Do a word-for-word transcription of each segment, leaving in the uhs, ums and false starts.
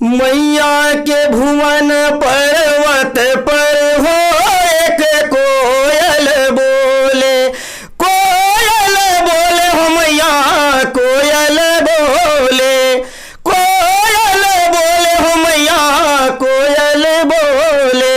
मैया के भुवन पर्वत पर हो एक कोयल बोले, कोयल बोले हो मैया, कोयल बोले, कोयल बोले हो मैया, कोयल बोले।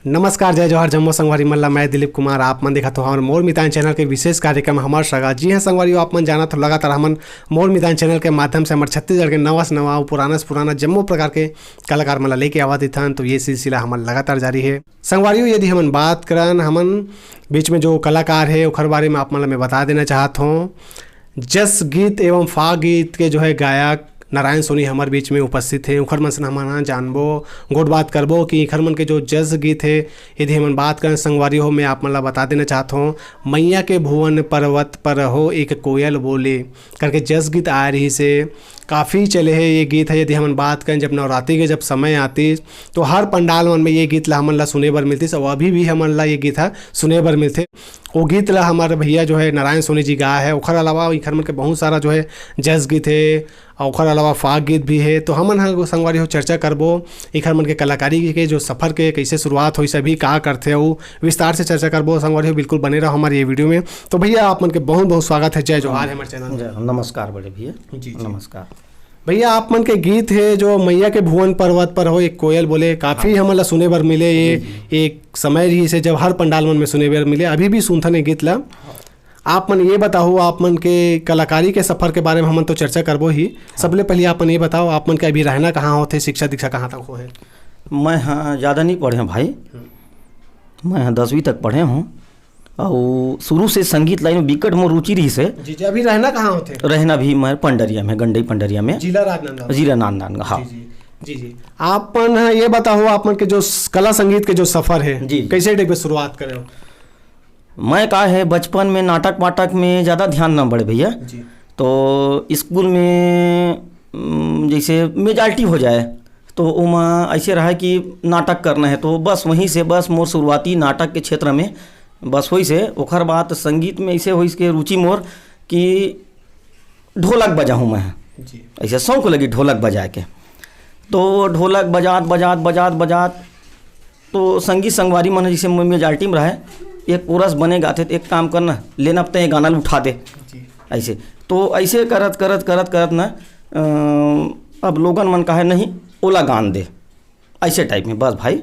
नमस्कार, जय जोहार, जम्मो संगवारी मन ला मैं दिलीप कुमार, आप मन देखत हो हमर मोर मितान चैनल के विशेष कार्यक्रम हमर सगा। जी हाँ संगवारी हो, आप मन जानत हो लगातार हमन मोर मितान चैनल के माध्यम से हमर छत्तीसगढ़ के नवा से नवा अउ पुराना से पुराना जम्मो प्रकार के कलाकार मन ला लेके आवत रहिथन, तो ये सिलसिला हमन लगातार जारी है। संगवारी हो, यदि हमन बात करन, हमन बीच में जो कलाकार है ओखर बारे में आप मन ला मैं बता देना चाहत हूँ। जस गीत एवं फाग गीत के जो है गायक नारायण सोनी हमर बीच में उपस्थित हे, उखर मन से हमन ह जानबो, गोठ बात करबो कि इखर मन के जो जस गीत हे, यदि हमन बात करन संगवारी हो, मैं आप मन ला बता देना चाहत हूँ, मैया के भुवन पर्वत पर हो एक कोयल बोले करके जस गीत आय रहिस हे, काफ़ी चले हे ये गीत ह। यदि हमन बात करन जब नवरात्रि के जब समय आतिस तो हर पंडाल मन में ये गीत ला हमन ला सुने बर मिलतिस, अउ अभी भी हमन ला ये गीत ह सुने बर मिलथे। वो गीत ला हमर भैया जो है नारायण सोनी जी गाए है। ओखर अलावा इखर मन के बहुत सारा जो है जस गीत है, और ओखर अलावा फाग गीत भी है। तो हमन ह संगवारी हो चर्चा करबो इखर मन के कलाकारी के जो सफर के कैसे शुरुआत होइस, अभी का करथे, वो विस्तार से चर्चा करबो। संगवारी हो बिल्कुल बने रहो हमारे ये वीडियो में। तो भैया आप मन के बहुत बहुत स्वागत है, जय जोहार है हमारे चैनल में। जय, नमस्कार बड़े भैया। जी, जी। नमस्कार। भैया आप मन के गीत है जो मैया के भुवन पर्वत पर हो एक कोयल बोले, काफ़ी हमन ला सुने बर मिले। ये जी, जी। एक समय रहिस हे जब हर पंडाल मन में सुने बर मिले, अभी भी सुनथन ये गीत ला। आप मन ये बताओ, आप मन के कलाकारी के सफर के बारे में हमन तो चर्चा करबो ही। सबले पहले आप मन ये बताओ, आप मन के अभी रहना कहाँ होथे, शिक्षा दीक्षा कहाँ तक होहे? मैं हाँ ज़्यादा नहीं पढ़े हूँ भाई, मैं हाँ दसवीं तक पढ़े हूँ। अउ शुरू से संगीत लाइन में बिकट मोर रुचि रहिस हे। जी, जी, अभी रहना कहाँ होथे? रहना भी मैं पंडरिया में, गंडई पंडरिया में। जिला राजनांदगांव। जिला राजनांदगांव, हाँ। जी, जी, जी, जी। आप मन ह ये बताओ, आप मन के जो स-, कला संगीत के जो सफर है, जी। कैसे टाइप के शुरुआत करे हो? मैं का है, बचपन में नाटक वाटक में ज़्यादा ध्यान ना बढ़े भैया। जी। तो स्कूल में, उम, जैसे मेजॉरिटी हो जाए, तो ओमा ऐसे रहा कि नाटक करना है, तो बस वहीं से बस मोर शुरुआती नाटक के क्षेत्र में बस होइस हे। ओखर बाद संगीत में ऐसे होइस के रुचि मोर कि ढोलक बजाहूँ मैं। जी। ऐसे शौक लगी ढोलक बजाए के। तो ढोलक बजात, बजात, बजात, बजात, तो संगी संगवारी मन जैसे म-, मेजॉरिटी में रहे, एक कोरस बने गाथे, तो एक काम करना, लेना अब तैं गाना ल उठा दे। जी। ऐसे। तो ऐसे करत, करत, करत, करत ना, अ, अब लोगन मन कहे, "नहीं, ओला गान दे।" ऐसे टाइप में, बस भाई,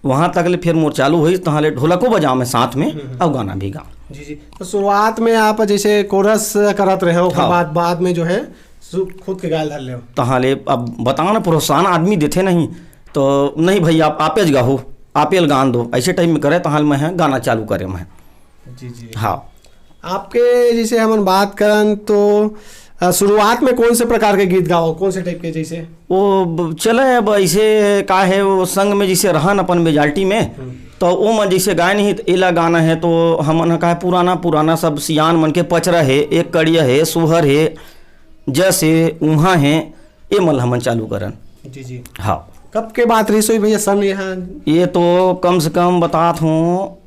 वहाँ तक ले फिर मोर चालू होइस, तहाँ ले ढोलको बजाओ मैं साथ में, हम्म, हम्म। अउ गाना भी गाओ। जी, जी। तो शुरुआत में आप जैसे कोरस करत रहे हो, ओकर हाँ। बाद, बाद में जो है, सु-, खुद के गाए ल धर ले हो। तहाँ ले अब बताओ ना, प्रोत्साहन आदमी देथे नहीं, तो, "नहीं भाई, आप, आपेच गाहू, आपेल गान दो", ऐसे टाइप में करे, तहाँ ले मैं ह गाना चालू करे मैं। जी, जी। हाँ। आपके जैसे हमन बात करन तो, अ, शुरुआत में कौन से प्रकार के गीत गाओ, कौन से टाइप के जैसे? वो ब-, चले अब ऐसे का है, वो संग में जैसे रहन अपन मेजॉरिटी में, हम्म। तो वो मन जैसे गाए नहीं, तो एला गाना है, तो हमन ह का है, पुराना, पुराना सब सियान मन के पचरा है, एक कड़िया है, सोहर है, जस है, उहाँ है, ये मन ल हमन चालू करन। जी, जी। हाँ। कब के बात रहिस होही भैया, सन यहाँ? ये तो कम से कम बतात हूँ,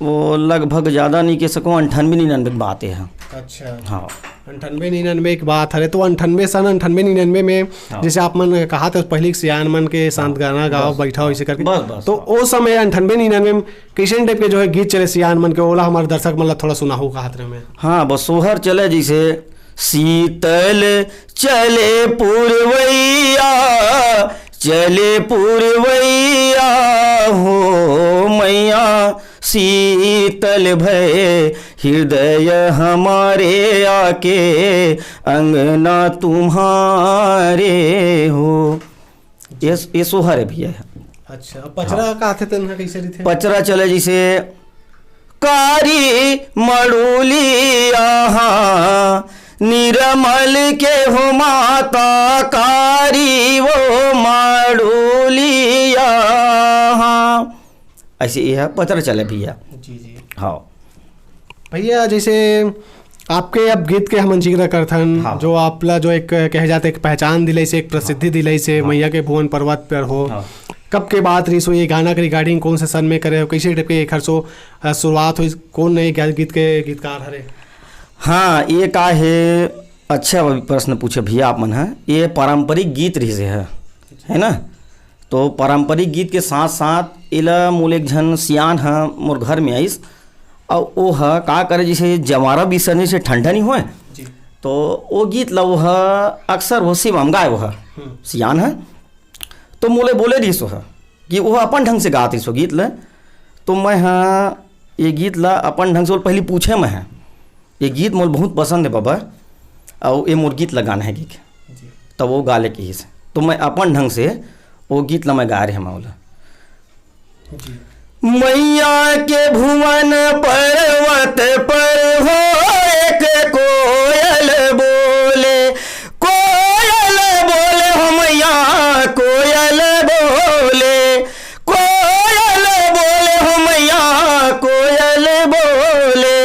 वो लगभग ज़्यादा नहीं कह सकूँ, अंठानवे निन्यानवे की बात है। अच्छा। हाँ। अंठानवे निन्यानवे की बात हरे, तो अंठानवे सन, अंठानवे निन्यानवे में, हाँ। जैसे आप मन कहा थे, पहले के सियान मन के साथ हाँ। गाना गाओ, बस। बैठाओ, इसे करके। बस, बस, तो बस। ओ समय अंठानवे निन्यानवे में कैसन टाइप के जो है गीत चले सियान मन के, ओला हमारे दर्शक मन ला थोड़ा सुनाहू कहत रहे मैं। हाँ, बस सोहर चले जैसे, "शीतल चले पुरवैया, चले पुरवैया हो मैया, शीतल भय हृदय हमारे आके, अंगना तुम्हारे हो।" ये, ये सोहर है भैया। अच्छा, अब पचरा हाँ। का आथे तेन ह कैसे रहिथे? पचरा चले जैसे, "कारी मड़ुलिया निर्मल के हो माता, कारी वो मड़ुलिया।" ऐसे ये है, पचरा चले भैया। जी, जी। हाँ। भैया, जैसे आपके अब गीत के हमन जिक्र करथन, हाँ। जो आपला जो एक कहे जाथे, एक पहचान दिलाइसे, एक प्रसिद्धि दिलाइसे, हाँ। मैया के भुवन पर्वत पर हो। हाँ। कब के बात रहिस हो ये गाना के regarding, कौन से सन में करे हो, कैसे type के एखर सो, अ, शुरुआत होइस, कौन नए गा-, गीत के गीतकार हरे? हाँ, ये का हे, अच्छा प्रश्न पूछे भैया आप मन ह। ये पारंपरिक गीत रहिस हे, है ना? तो पारंपरिक गीत के साथ साथ एला मोल एक झन सियान ह मोर घर में आइस, अउ ओ ह का करे, जैसे जवारा बिसरने से ठंडा नहीं होए, जी। तो ओ गीत ला ओ ह अक्सर वो शिवम गाए, ओ ह हम्म। सियान ह। तो मोले बोले रहिस ओ ह कि ओ ह अपन ढंग से गात रहिस ओ गीत ला। तो मैं ह ये गीत ला अपन ढंग से, ओला पहली पूछे मैं ह, ये गीत मोला बहुत पसंद है बाबा, अउ ये मोर गीत ला गाना है, गीत। जी। तब वो गा ले कहिस, तो मैं अपन ढंग से वो गीत ला मैं गाए रहे हँव ओला। जी। मैया के भुवन पर्वत पर हो, एक कोयल बोले, कोयल बोले हो मैया, कोयल बोले, कोयल बोले हो मैया, कोयल बोले।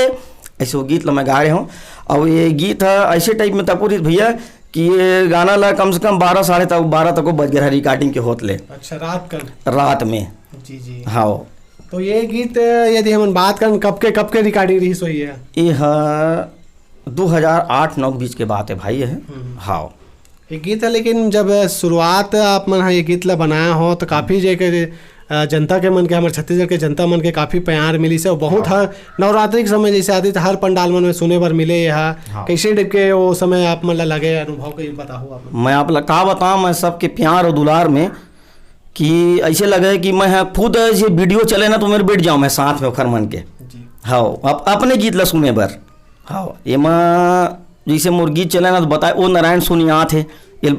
ऐसे वो गीत ला मैं गाए रहे हँव। अउ ये गीत ह ऐसे type में तको रहिस भैया कि ये गाना ला कम से कम बारह, साढ़े तक, बारह तक बज गे रहा recording के होत ले। अच्छा, रात कन? रात में। जी, जी। हाँ। तो ये गीत यदि हमन बात करन, कब के, कब के recording रहिस होही ये? ये ह दो हज़ार आठ नौ के बीच के बात है भाई, ये। हम्म। हाँ। ये गीत है, लेकिन जब शुरुआत आप मन ह ये गीत ला बनाया हो तो काफ़ी जे के, अ, जनता के मन के, हमर छत्तीसगढ़ के जनता मन के काफ़ी प्यार मिलिस हे। बहुत हाँ। हर नवरात्रि के समय जैसे आतिस त हर पंडाल मन में सुने बर मिले ये ह। हाँ। कैसे type के वो समय आप मन ला लगे, अनुभव के बताहू आप मन? मैं आप ला का बताऊँ, मैं सबके प्यार और दुलार में कि ऐसे लगे कि मैं ह खुद ये video चले ना तो मेरे बैठ जाऊँ मैं साथ में ओखर मन के। जी। हाँ, अप-, अपने गीत ला सुने बर। हाँ, एमा जैसे मोर गीत चले ना तो बताए, ओ नारायण सोनी आत हे, ये,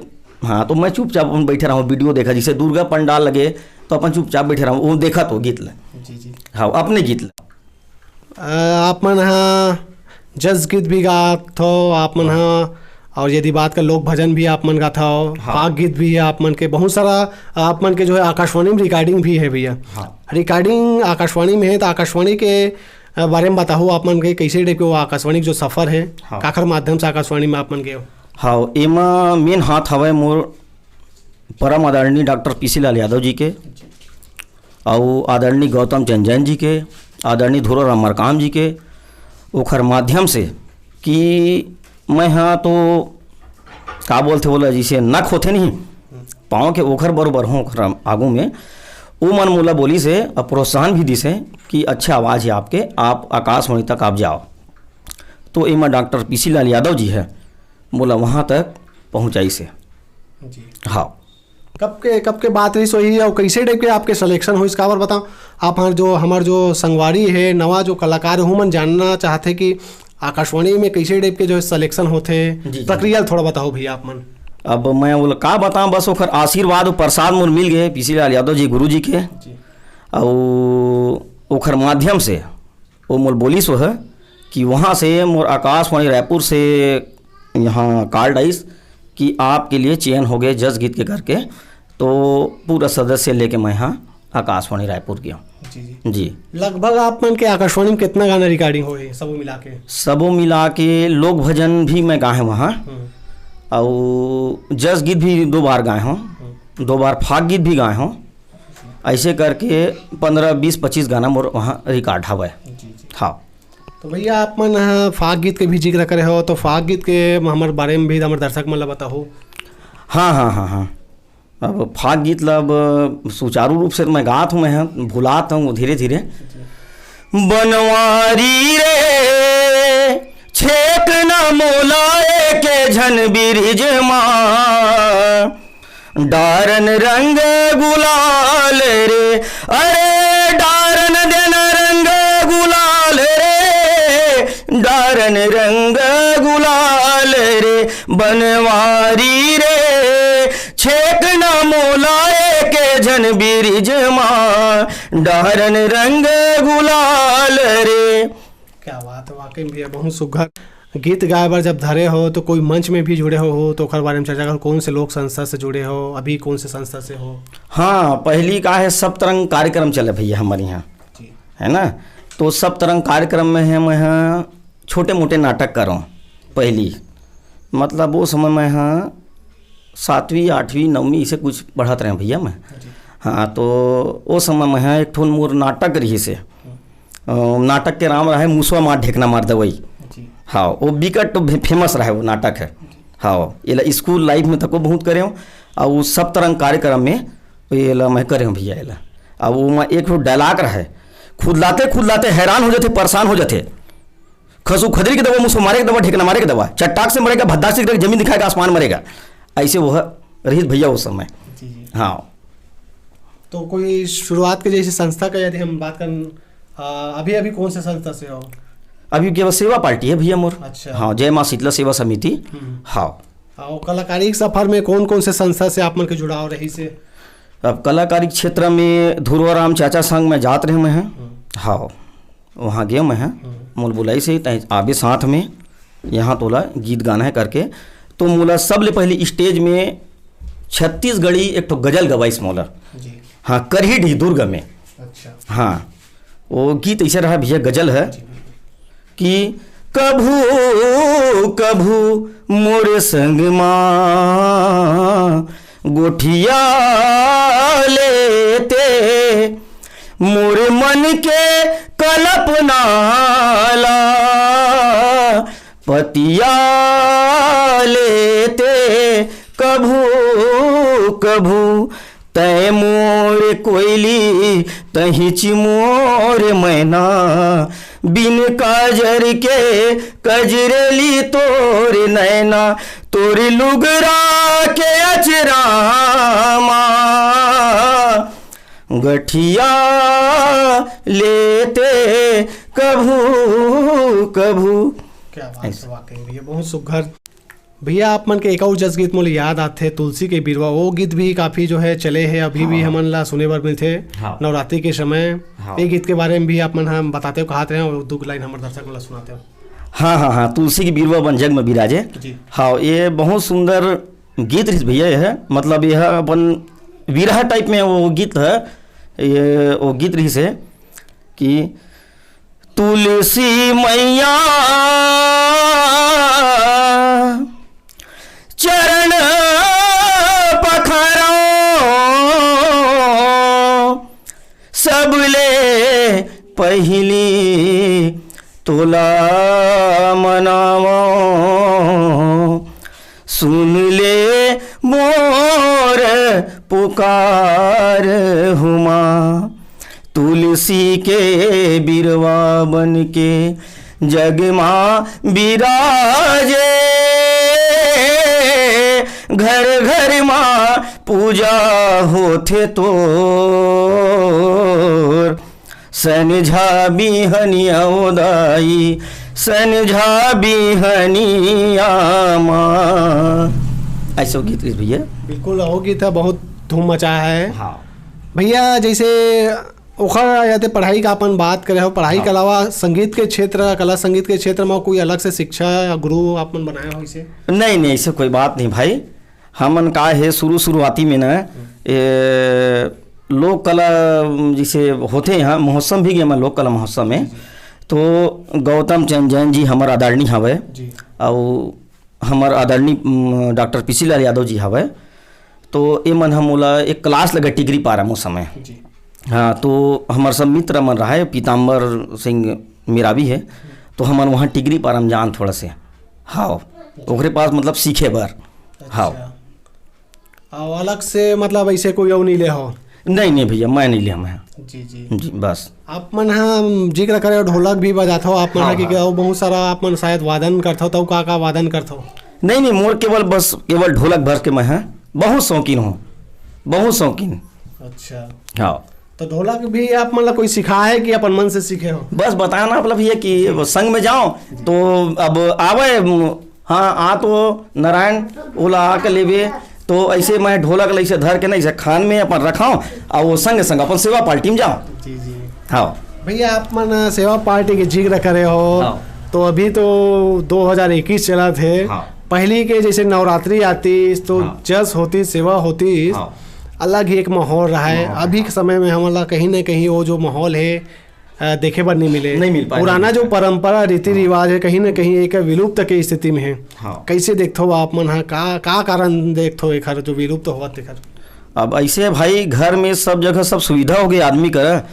हाँ, तो मैं चुपचाप अपन बैठे रहूँ, video देखा, जैसे दुर्गा पंडाल लगे तो अपन चुपचाप बैठे रहूँ, वो देखा तो गीत ला। जी, जी। हाँ, अपने गीत ला। अ, आप मन ह जस गीत भी गात हो आप मन ह, और यदि बात कर लोक भजन भी आप मन गात हो, हाँ। फाग गीत भी है आप मन के, बहुत सारा आप मन के जो है आकाशवाणी में recording भी है भैया। हाँ। Recording आकाशवाणी में है तो आकाशवाणी के अ, बारे में बताहू आप मन के, कैसे type के वो आकाशवाणी के जो सफर है, हाँ। काखर माध्यम से आकाशवाणी में आप मन गए हो? हाँ, एमा main हाथ हवय मोर परम आदरणीय डॉक्टर पीसी लाल यादव जी के, अउ आदरणीय गौतम चंद जैन जी के, आदरणीय धुराराम मरकाम जी के, ओखर माध्यम से कि मैं हाँ तो का बोलथे ओला, जैसे नक होथे नहीं, पाँव के ओखर बरोबर हों ओखर आगू में, ओ मन मोला बोलिस हे अउ प्रोत्साहन भी दिस हे कि अच्छा आवाज़ है आपके, आप आकाशवाणी तक आप जाओ। तो एमा डॉक्टर पीसी लाल यादव जी है, मोला वहाँ तक पहुँचाइस हे। जी। हाँ। कब के, कब के बात रहिस होही अउ कैसे type के आपके selection होइस? काबर बताओ, आप हर जो, हमर जो संगवारी है, नवा जो कलाकार है, ओमन जानना चाहथे कि आकाशवाणी में कैसे type के जो है selection होथे, जी, जी। प्रक्रिया ल थोड़ा बताओ भैया आप मन। अब मैं बोला का बताऊं, बस ओखर आशीर्वाद अउ प्रसाद मोर मिल गए पीसी लाल यादव जी गुरु जी के। जी। अउ ओखर माध्यम से वो मोर बोलिस वो है कि वहाँ से मोर आकाशवाणी रायपुर से यहाँ call आइस कि आपके लिए चयन हो गए जस गीत के करके। तो पूरा सदस्य लेके मैं यहाँ आकाशवाणी रायपुर गया। जी, जी। जी। लगभग आप मन के आकाशवाणी में कितना गाना recording होए, सबो मिला के? सबो मिला के लोक भजन भी मैं गाए हूँ वहाँ, हम्म। और जस गीत भी दो बार गाए हूँ, हम्म। दो बार फाग गीत भी गाए हूँ। ऐसे करके पन्द्रह, बीस, पच्चीस गाना मोर वहाँ record हवय। जी, जी। हाँ। तो भैया, आप मन ह फाग गीत के भी जिक्र करे हो, तो फाग गीत के हमर बारे में भी हमर दर्शक मन ला बताहू। हाँ, हाँ, हाँ, हाँ। अब फाग गीत ला अब सुचारू रूप से तो मैं गात हूँ, मैं ह भुलात हूँ धीरे-धीरे। बनवारी रे, छेक न मोला एके झन बिरिज मा, डारन रंग गुलाल रे, अरे डारन देन रंग गुलाल रे, डारन रंग गुलाल रे, बनवारी रे, छेक न मोला एके झन बिरिज मा, डारन रंग गुलाल रे। क्या बात है, वाकई में भैया बहुत सुघर। गीत गाए बर जब धरे हो तो कोई मंच में भी जुड़े हो, हो तो ओकर बारे में चर्चा करो, कौन से लोक संस्था से जुड़े हो, अभी कौन से संस्था से हो? हाँ, पहली का है सब तरंग कार्यक्रम चले भैया हमारे यहाँ, जी। है ना? तो सब तरंग कार्यक्रम में है मैं हाँ छोटे मोटे नाटक करों। पहली, मतलब, वो समय मैं, हाँ, सातवीं, आठवीं, नौवीं, इसे कुछ पढ़त रहे भैया मैं। हाँ, तो वो समय मैं, हाँ, एक ठोन मोर नाटक रहिसे। अ, नाटक के नाम रहे मुसवा मार ढेकना मार दवाई। हाँ, वो बिकट फे-, फेमस रहे वो नाटक है। हाँ, एला स्कूल लाइफ में तको बहुत करे हूँ, और वो सब तरह के कार्यक्रम में एला मैं करे हूँ भैया एला। अब वो मैं एक ठो डायलॉग रहे, खुदलाते खुदलाते हैरान हो जाते, परेशान हो जाते। खसू खदरी के दवा, मुसवा मारे के दवा, ढेकना मारे के दवा, चट्टाक से मरेगा, भद्दा से जमीन दिखाएगा, आसमान मरेगा। ऐसे वो रहिस भैया उस समय। जी, जी। हाँ। तो कोई शुरुआत के जैसे संस्था का यदि हम बात करें, आ, अभी, अभी कौन से संस्था से हो? अभी केवल सेवा पार्टी है भैया मोर। अच्छा। हाँ, जय माँ शीतला सेवा समिति। हम्म। हाँ। और कलाकारी के सफर में कौन कौन से संस्था से आप मन के जुड़ाव रहिसे? अब कलाकारी क्षेत्र में धुरवा राम चाचा संग में जात रहे मैं हैं। हम्म। हाँ, वहाँ गए मैं हैं। हम्म। मोला बुलाइसे, "तैं आबे साथ में, यहाँ तोला गीत गाना है" करके। तो मोला सबले पहले स्टेज में छत्तीसगढ़ी एक ठो गजल गवाइस मोला। जी। हाँ, करही ढी दुर्ग में। अच्छा। हाँ, वो गीत ऐसे रहा भैया, गजल है जी। कि कभू कभू मोर संग मा गोठिया लेते, मोर मन के कल्पना ला पतिया लेते। कभू कभू तै मोर कोयली, तहिच मोर मैना, बिन काजर के कजरेली तोर नैना, तोर लुगरा के अचरामा गठिया लेते कभू कभू। क्या बात है, ऐसे। वाकई में ये बहुत सुघर। भैया, आप मन के एक अउ जस गीत मोला याद आथे, तुलसी के बिरवा। वो गीत भी काफी जो है चले हे, अभी भी हाँ। हमन ला सुने बर मिलथे हाँ। नवरात्रि के समय। हाँ। ये गीत के बारे में भी आप मन हम बताते हो, कहात रहे हो, दू लाइन हमर दर्शक मन ला सुनाते हो। हाँ, हाँ, हाँ, तुलसी के बिरवा बन जग में बिराजे। जी। हाँ, ये बहुत सुंदर गीत रहिस भैया, ये है, मतलब, यह अपन विरह टाइप में वो गीत है, ये वो गीत रहिस है कि तुलसी मैया चरण पखरो सबले पहिली तोला मनावो, सुन ले मोर पुकार हुमा। तुलसी के बिरवा बन के जग मा बिराजे, घर घर मा पूजा होथे तोर। संझा बिहनिया ओ दाई, संझा बिहनिया मा। ऐसे वो गीत रहिस भैया। बिल्कुल, वो गीत है, बहुत धूम मचाया है। हाँ। भैया, जैसे ओखर या ते पढ़ाई का अपन बात करे हो, पढ़ाई हाँ। के अलावा संगीत के क्षेत्र, कला संगीत के क्षेत्र में कोई अलग से शिक्षा या गुरु आप मन बनाए हो इसे? नहीं, नहीं, ऐसे कोई बात नहीं भाई। हमन का हे, शुरू शुरुआती में ना, ए, लोक कला जैसे होथे यहाँ महोत्सव भी गए मैं, लोक कला महोत्सव में, तो गौतम चंद जैन जी हमर आदरणीय हवे, जी। अउ हमर आदरणीय, उम, डॉक्टर पीसी लाल यादव जी हवे, तो ए मन ह मोला एक क्लास लगे टिगरी पारा म ओ समय। जी। हाँ, तो हमर सब मित्र मन रहे, पीताम्बर सिंह मेरावी है, तो हमन वहाँ टिगरी पारा म जान थोड़ा से। हाँ, ओकरे पास मतलब सीखे बर। हाँ। अच्छा। अउ अलग से मतलब ऐसे कोई अउ नहीं ले हो? नहीं, नहीं भैया, मैं नहीं ले हूँ मैं। जी, जी। जी, बस। आप मन ह जिक्र करे हो, ढोलक भी बजाथो आप मन हाँ, ह कि हाँ। अउ बहुत सारा आप मन शायद वादन करथो, तो का का वादन करथो? नहीं, नहीं, मोर केवल, बस केवल ढोलक भर के मैं ह बहुत शौकीन हूँ, बहुत शौकीन। अच्छा। हाँ। तो ढोलक भी आप मन ला कोई सिखाए है कि अपन मन से सीखे हो? बस बताना मतलब ये कि संग में जाओ तो अब आवे, हाँ, आ तो नारायण ओला आके लेबे, तो ऐसे मैं ढोलक ल ऐसे धर के ना, ऐसे खान में अपन रखाओ, और वो संग संग अपन सेवा पार्टी में जाओ। जी, जी। हाँ। भैया, आप मन सेवा पार्टी के जिक्र करे हो, हाँ। तो अभी तो दो हज़ार इक्कीस चलत हे। हाँ। पहली के जैसे नवरात्रि आतिस तो हाँ। जस होतिस, सेवा होतिस, हाँ। अलग ही एक माहौल रहा है। माहौल अभी रहा। के समय में हमन ला कहीं ना कहीं वो जो माहौल है, अ, देखे बर नहीं मिले। नहीं मिल पाए, पुराना नहीं मिल जो पाए। परंपरा, रीति हाँ। रिवाज है, कहीं ना कहीं एक विलुप्त के स्थिति में है। हाँ। कैसे देखथो आप मन हा, का, का कारण देखथो एखर जो विलुप्त होवत एखर? अब ऐसे भाई, घर में सब जगह सब सुविधा हो गई आदमी कर।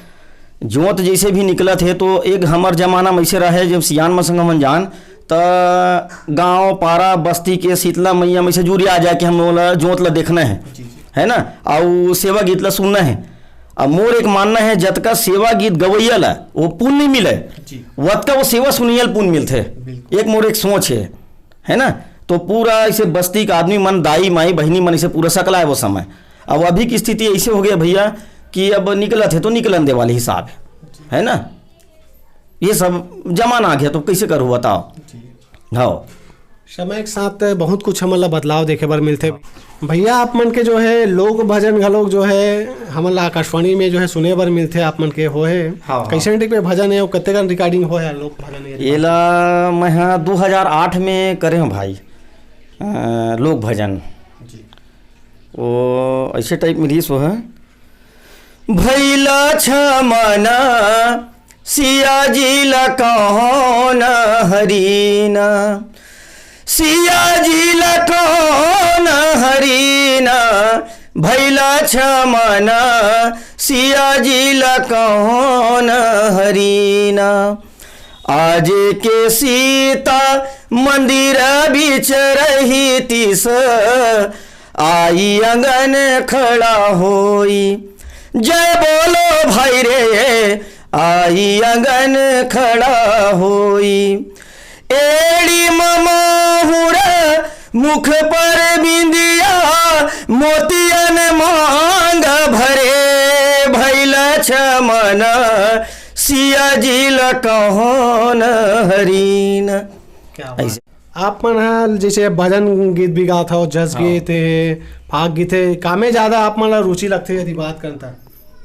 जोत जैसे भी निकलत है तो एक हमर जमाना में ऐसे रहे, जब सियान मन संग हमन जान, त गांव, पारा, बस्ती के शीतला मैया में से जुरिया जाके हम लोग ला जोत ला देखना है, जी, जी। है ना, अउ सेवा गीत ला सुनना है। अब मोर एक मानना है, जतका सेवा गीत गवैया ला वो पुण्य मिले, जी। वतका वो सेवा सुनैया ला पुण्य मिलथे। बिल्कुल। एक मोर एक सोच है, है ना। तो पूरा ऐसे बस्ती का आदमी मन, दाई, माई, बहिनी मन ऐसे पूरा सकलाए वो समय। अब अभी की स्थिति ऐसे हो गया भैया कि अब निकलत है तो निकलन दे वाले हिसाब है, है ना। ये सब जमाना आ गया, तो कैसे करूँ बताओ? जी। हाँ। समय के साथ बहुत कुछ हमन ला बदलाव देखे बर मिलथे। भैया, आप मन के जो है लोक भजन घलोक जो है हमन ला आकाशवाणी में जो है सुने बर मिलथे, आप मन के हो है। हाँ, हाँ। कैसे type के भजन है और कतेकन recording हो है लोक भजन ये? एला मैं हा दू हजार आठ में करे हूँ भाई, अ, लोक भजन। जी। वो ऐसे type में रहिस वो है। भैला छमना सिया जी ला कौन हरीना, सिया जी ला कौन हरीना, भैला छमना सिया जी ला कौन हरीना। आज के सीता मंदिर बीच रही तीस, आई अंगन खड़ा होई। जय बोलो भाई रे, आई अंगन खड़ा होई। एड़ी म माहुर, मुख पर बिंदिया, मोतियन मांग भरे। भैला छमना सिया जी ला कौन हरीना। क्या बात। ऐसे। आप मन ह जैसे भजन गीत भी गात हव, जस हाँ। गीत हे, फाग गीत हे, कामे ज्यादा आप मन ला रुचि लगथे यदि बात करन त?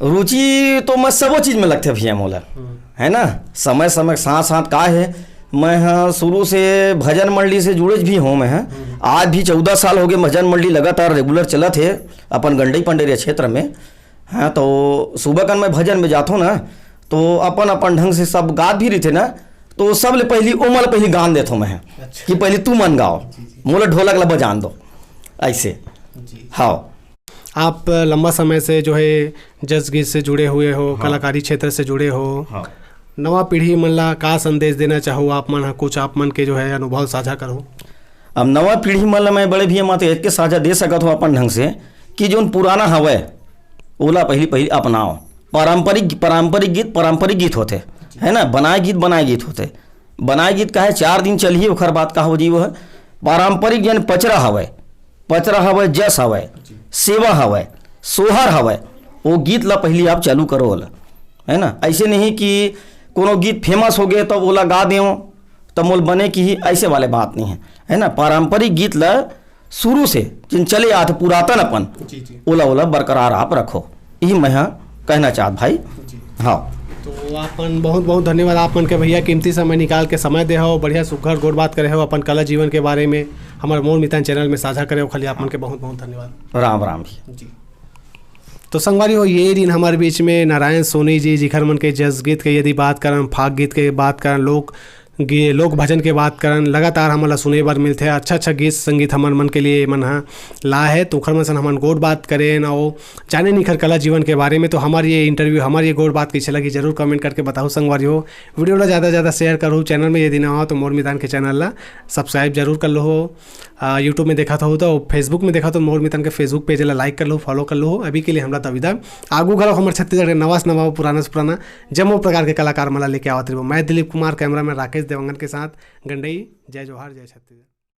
रुचि तो मैं सबो चीज में लगथे भैया मोला, हम्म। है ना। समय समय के साथ साथ का है, मैं ह शुरू से भजन मंडली से जुड़े भी हूँ मैं ह। हम्म। आज भी चौदह साल हो गए भजन मंडली लगातार regular चलत हे अपन गंडई पंडेरिया क्षेत्र में। हाँ, तो सुबह कन मैं भजन में जाथों ना, तो अपन अपन ढंग से सब गात भी रहिथे ना, तो सब ले पहली ओमन ला पहली गान देथों मैं ह, अच्छा। कि पहली तू मन गाओ, जी, जी। मोला ढोलक ला बजान दो, ऐसे। जी। हाँ। आप लंबा समय से जो है जस गीत से जुड़े हुए हो, हाँ। कलाकारी क्षेत्र से जुड़े हो, हाँ। नवा पीढ़ी मन ला का संदेश देना चाहो आप मन ह? कुछ आप मन के जो है अनुभव साझा करो। अब नवा पीढ़ी मन ला मैं बड़े भैया माते एक के साझा दे सकत हूँ अपन ढंग से कि जोन पुराना हवय ओला पहली पहली अपनाओ। पारंपरिक, पारंपरिक गीत पारंपरिक गीत होथे, है ना, बनाए गीत बनाए गीत होथे। बनाए गीत का है, चार दिन चलही, ओखर बाद का हो जी, वो है पारंपरिक, जन पचरा हवय, पचरा हवय, जस हवय, जी। सेवा हवय, सोहर हवय, वो गीत ला पहली आप चालू करो ओला, है ना। ऐसे नहीं कि कोनो गीत famous हो गए तो ओला गा देव, त मोल बने किही, ऐसे वाले बात नहीं है, है ना। पारंपरिक गीत ला शुरू से जिन चले आत पुरातन अपन, जी, जी। ओला, ओला बरकरार आप रखो, यही मैं ह कहना चाहत भाई। जी। हाँ। तो आप मन बहुत बहुत धन्यवाद, आप मन के भैया कीमती समय निकाल के समय दे हो, बढ़िया सुघर गोठ बात करे हो, अपन कला जीवन के बारे में हमर मोर मितान channel में साझा करे हो, खाली आप मन के बहुत बहुत धन्यवाद। राम राम भैया। जी। तो संगवारी हो, ये दिन हमारे बीच में नारायण सोनी जी, जिखर मन के जस गीत के यदि बात करन, फाग गीत के बात करन, लोक गे-, लोक भजन के बात करन, लगातार हमन ला सुने बर मिलथे। अच्छा-अच्छा गीत संगीत हमर मन के लिए मन ह लाए हे, तो ओखर मन सन हमन गोठ बात करेन अउ जानेन इखर कला जीवन के बारे में। तो हमर ये interview, हमर ये गोठ बात कइसे लगी, जरूर comment करके बताओ संगवारी हो। Video ला ज्यादा से ज्यादा share करो, channel में यदि नवा हो तो मोर मितान के channel ला subscribe जरूर कर लो हो। आ, YouTube में देखत हो तो, Facebook में देखत हो मोर मितान के Facebook page ला like कर लो, follow कर लो हो। अभी के लिए हमला दविदा, आगू घलो हमर छत्तीसगढ़ के नवा से नवा, पुराना से पुराना जम्मो प्रकार के कलाकार मन ला लेके आवत रहिबो। मैं दिलीप कुमार, cameraman राकेश देवांगन के साथ गंडई। जय जोहार, जय छत्तीसगढ़।